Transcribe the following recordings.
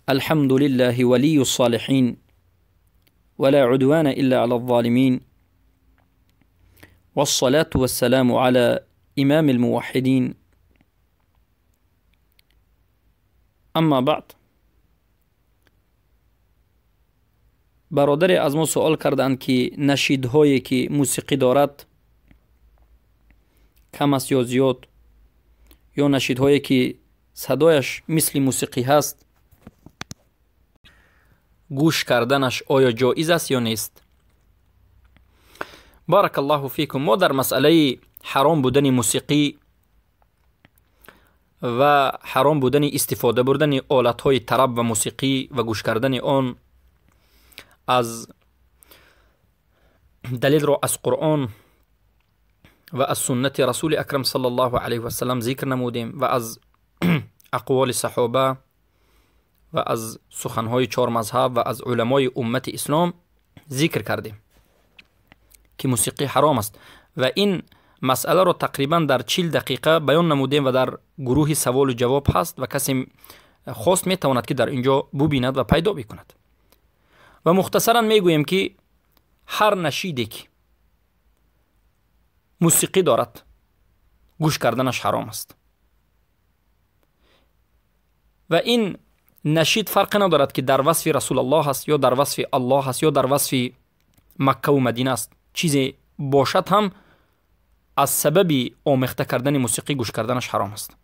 الحمد لله ولي الصالحين ولا عدوان إلا على الظالمين والصلاة والسلام على إمام الموحدين اما بعد. برادر از ما سوال کردند که نشیدهایی که موسیقی دارد کم است یا زیاد، یا نشیدهایی که صدایش مثل موسیقی هست گوش کردنش آیا جایز است یا نیست؟ بارک الله فیکم. ما در مسئله حرام بودن موسیقی و حرام بودن استفاده بردن آلت‌های طرب و موسیقی و گوش کردن آن از دلیل را از قرآن و از سنت رسول اکرم صلی الله علیه و سلم ذکر نمودیم و از اقوال صحابه و از سخنهای چهار مذهب و از علمای امت اسلام ذکر کردیم که موسیقی حرام است و این مسئله را تقریبا در 40 دقیقه بیان نمودیم و در گروه سوال و جواب هست و کسی خواست میتواند که در اینجا ببیند و پیدا بکند. و مختصرا میگوییم که هر نشیدی که موسیقی دارد گوش کردنش حرام است و این نشید فرق ندارد که در وصف رسول الله است یا در وصف الله است یا در وصف مکه و مدینه است، چیزی باشد هم از سبب آمیخته کردن موسیقی گوش کردنش حرام است.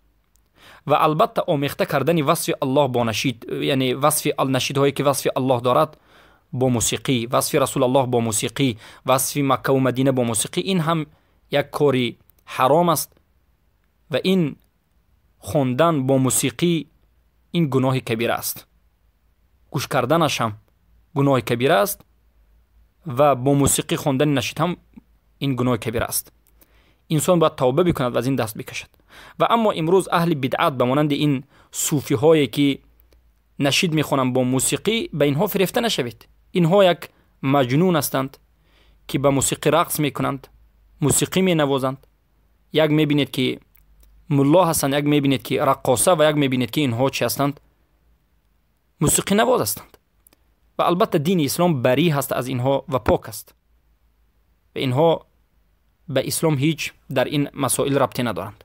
و البته آمیخته کردن وصف الله با نشید، یعنی وصف نشیدهایی که وصف الله دارد با موسیقی، وصف رسول الله با موسیقی، وصف مکه و مدینه با موسیقی، این هم یک کاری حرام است و این خواندن با موسیقی این گناه کبیره است. گوش کردنش هم گناه کبیره است و با موسیقی خواندن نشید هم این گناه کبیره است. انسان باید توبه بکند و از این دست بکشد. و اما امروز اهل بدعت به مانند این صوفی هایی که نشید میخوانند با موسیقی، به اینها فریفته نشوید. اینها یک مجنون هستند که به موسیقی رقص میکنند، موسیقی مینوازند. یک میبینید که ملا هستند، یک میبینید که رقاصه و یک میبینید که اینها چی هستند؟ موسیقی نواز هستند. و البته دین اسلام بری هست از اینها و پاک است و اینها به اسلام هیچ در این مسائل ربطی ندارند.